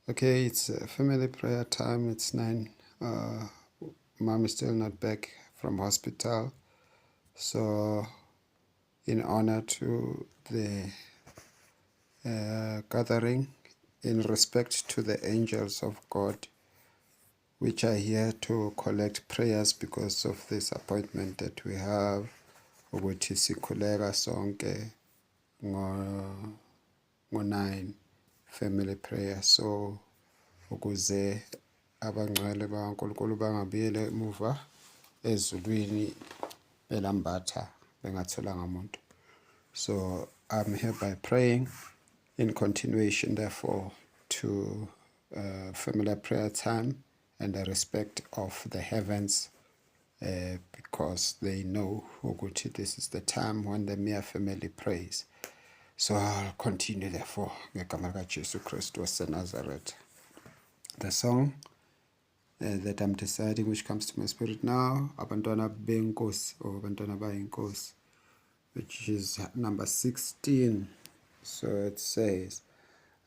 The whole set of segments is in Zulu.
Okay, it's family prayer time. It's 9. Mom is still not back from hospital. So, in honor to the gathering, in respect to the angels of God, which are here to collect prayers because of this appointment that we have, ukuthi sikhuleka sonke ngo 9 family prayer. So ukuze abangcwele bakaNkulunkulu bangabuyeli emuva ezulwini belambatha bengatholanga muntu. So I'm hereby praying in continuation, therefore, to family prayer time and the respect of the heavens, because they know ukuthi this is the time when the Miya family prays. So I'll continue, therefore, ngegama likaJesu Kristu waseNazaretha. The song that I'm deciding, which comes to my spirit now, Abantwana Benkosi or Abantwana Bayinkosi, which is number 16. So it says,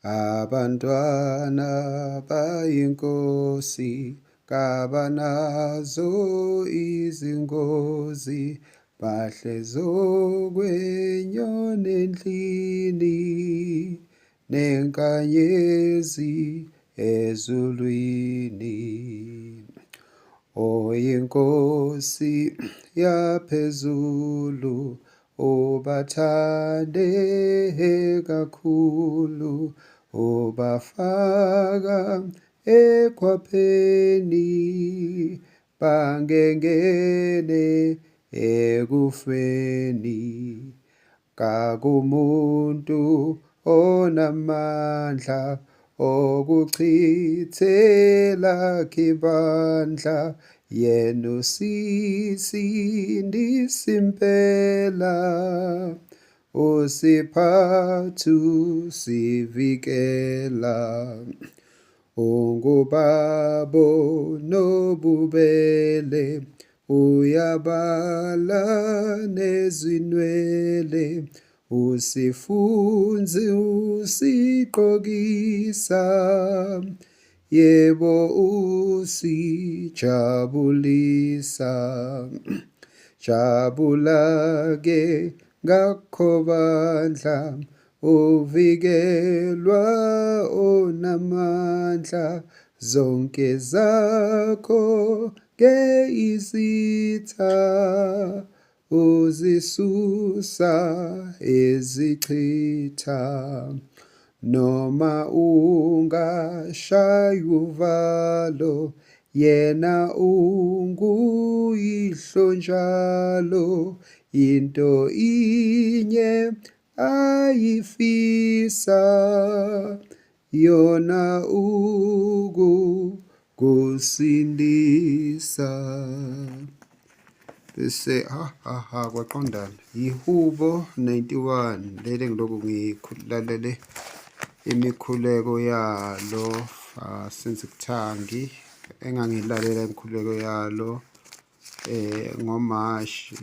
Abantwana bayinkosi kabanazo izingozi bahlezi okwenyoni endlini nenkanyezi ezulwini. Oyinkosi yaphezulu ubathande kakhulu ubafaka ekhwapheni bangengene ekufeni. Kakumuntu onamandla okuchithela ibandla yena usisindisa impela usiphathu sivikela ungubabo nobubele uyabala nezinwele usifunzi usiqokisa yebo usijabulisa. Jabula ke ngakho bandla uvikelwa onamandla zonke zakho ke izitha uzisusa ezichitha noma ungashaya uvalo yena unguyihlo njalo into inye ayifisa yona ukukusindisa. Bese ha ha ha kwaqondana ihubo 91 leli ngilokhu ngikhulalele imikhuleko yalo since kuthangi engangilalela imikhuleko yalo ngoMashi,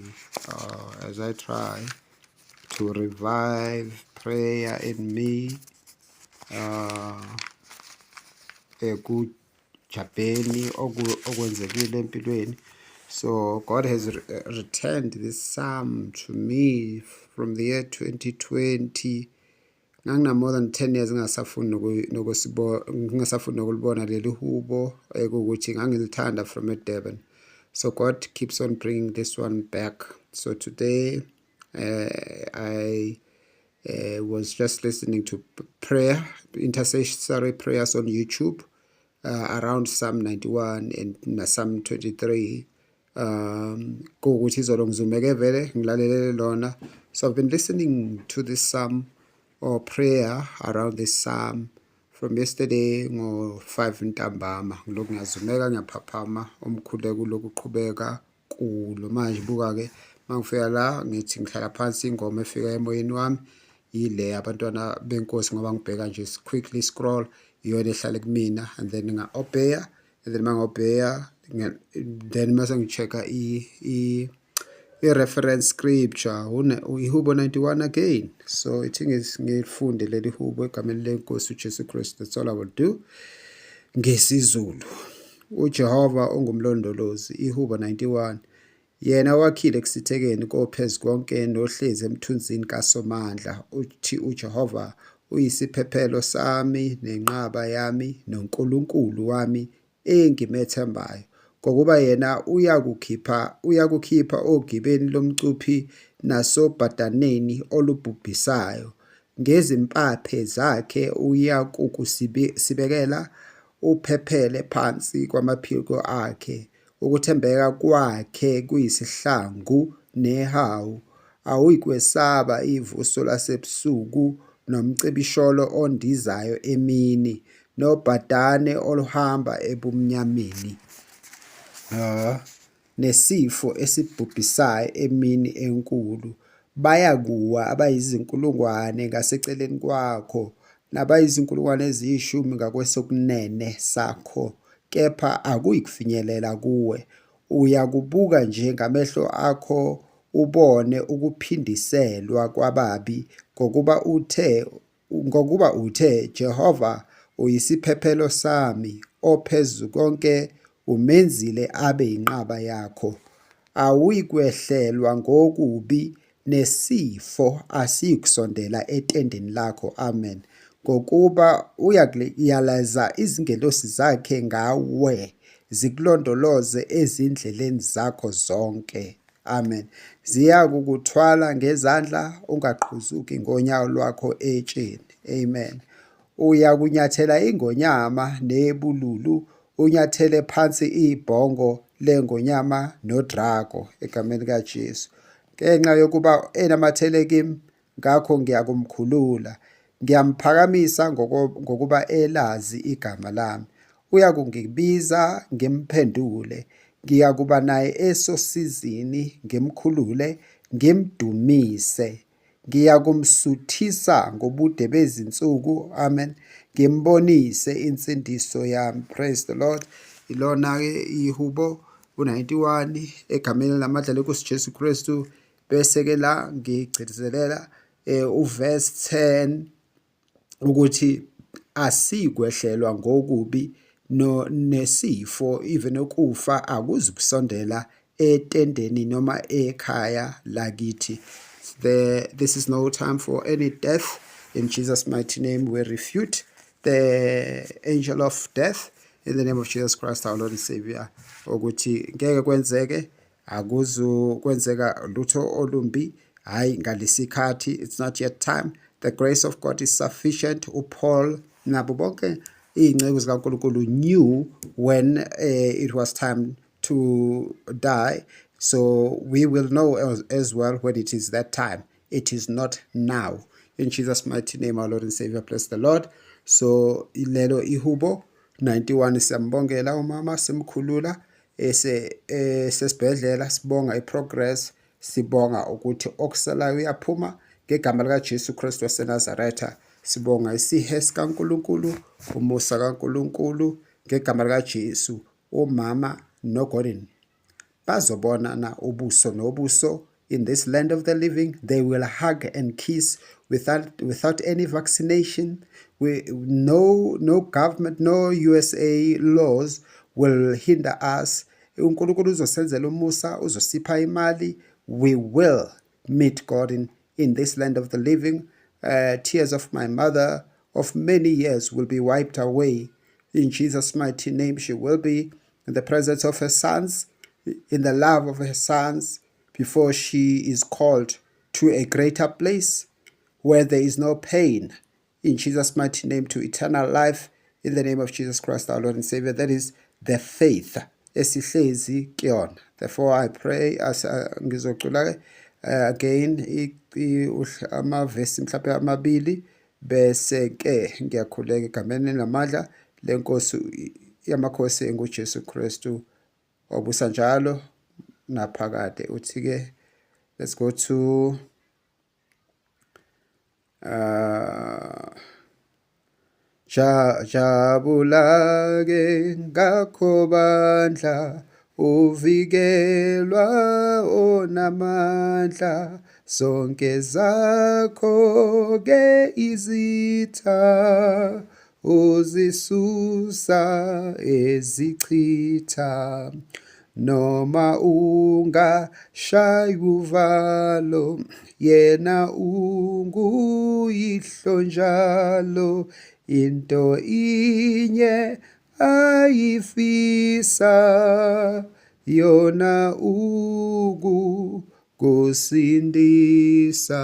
as I try to revive prayer in me ekujabheni okwenzekile empilweni. So God has returned this psalm to me from the year 2020. Ngangina more than 10 years ngingasafuni ngingasafuni nokulibona leli hubo ekuwukuthi ngangilithanda from eDurban. So God keeps on bringing this one back. So today I was just listening to prayer, intercessory prayers on YouTube around Psalm 91 and Psalm 23, kuwukuthi izolo ngizumeke vele ngilalelele lona. So I've been listening to this psalm or prayer around this psalm from yesterday ngo-5 ntambama. Ngilokhu ngiyazumeka ngiyaphaphama umkhuleko ulokhu uqhubeka kulo. Manje buka-ke uma ngifika la ngithi ngihlala phansi ingoma efika emoyeni wami yile abantwana benkosi ngoba ngibheka nje quickly scroll iyona ehlale kumina and then nga-obeya and then uma ngi-obeya then mase ngi-check-a I-reference scripture iHubo 91 again. So ithi ngifunde leli hubo egameni lenkosi uJesu Kristu. That's all I will do ngesiZulu. UJehova ungumlondolozi, iHubo 91. Yena wakhile ekusithekeni koPhezukonke nohlezi emthunzini kaSomandla. Uthi uJehova uyisiphephelo sami nenqaba yami noNkulunkulu wami engimethembayo. Ngokuba yena uyakukhipha ogibeni lomcuphi nasobhadaneni olubhubhisayo. Ngezimpaphe zakhe uyakukusibekela uphephele phansi kwamaphiko akhe. Ukuthembeka kwakhe kuyisihlangu nehawu. Awuyikwesaba ivuso lasebusuku nomcibisholo ondizayo emini, nobhadane oluhamba ebumnyameni, nesifo esibhubhisayo emini enkulu. Bayakuwa abayizinkulungwane ngaseceleni kwakho, nabayizinkulungwane eziyishumi ngakwesokunene sakho, kepha akuyikufinyelela kuwe. Uyakubuka nje ngamehlo akho ubone ukuphindiselwa kwababi, ngokuba uthe Jehova uyisiphephelo sami, oPhezukonke umenzile abe yinqaba yakho. Awuyikwehlelwa ngokubi, nesifo asiyikusondela etendeni lakho. Amen. Ngokuba uyakuyalaza izingelosi zakhe ngawe, zikulondoloze ezindleleni zakho zonke. Amen. Ziyakukuthwala ngezandla ungaqhuzuki ngonyawo lwakho etsheni. Amen. Uyakunyathela ingonyama nebululu, unyathele phansi ibhongo lengonyama nodrako egameni likaJesu. Ngenxa yokuba enamathele kimi, ngakho ngiyakumkhulula. Ngiyamphakamisa ngokuba elazi igama lami. Uyakungibiza ngimphendule. Ngiyakuba naye esosizini ngimkhulule, ngimdumise. Ngiyakumsuthisa ngobude bezinsuku. Amen. Ngimbonise insindiso yami. Praise the Lord. Ilona-ke ihubo u-91 egameni lamandla lenkosi Jesu Kristu. Bese-ke la ngigcizelela uverse 10 ukuthi asikwehlelwa ngokubi no nesifo, even ukufa akuzukusondela etendeni noma ekhaya lakithi. This is no time for any death. In Jesus' mighty name, we refute the angel of death in the name of Jesus Christ our Lord and Savior, ukuthi ngeke kwenzeke, akuzukwenzeka lutho olumbi, hayi ngalesikhathi. It's not yet time. The grace of God is sufficient. UPaul nabo bonke iy'nceku zikaNkulunkulu knew when it was time to die, so we will know as well when it is that time. It is not now, in Jesus' mighty name, our Lord and Savior. Bless the Lord. So ilelo ihubo 91. Siyambongela umama, simkhulula ese sesibhedlela, sibonga iprogress, sibonga ukuthi okusalayo uyaphuma ngegama lika Jesu Kristu waseNazaretha. Sibonga isihe sikaNkulunkulu, umusa kaNkulunkulu ngegama lika Jesu. Umama noGordon bazobonana ubuso nobuso in this land of the living. They will hug and kiss without any vaccination. We no no government, no USA laws will hinder us. UNkulunkulu uzosenzela umusa, uzosipha imali. We will meet God in this land of the living. Tears of my mother of many years will be wiped away in Jesus' mighty name. She will be in the presence of her sons, in the love of her sons, before she is called to a greater place where there is no pain. In Jesus' mighty name, to eternal life, in the name of Jesus Christ, our Lord and Savior. That is the faith esihlezi kuyona. Therefore, I pray as ngizocula ke again amavesi mhlawumbe amabili, bese ke ngiyakhuleka egameni namandla lenkosi yamakhosi enguJesu Kristu obusa njalo naphakade. Uthi ke, let's go to Jabula ke ngakho bandla. Uvikelwa onamandla, zonke zakho-ke izitha uzisusa ezichitha. Noma ungashaywa uvalo, yena unguyihlo njalo, into inye ayifisa yona ukukusindisa.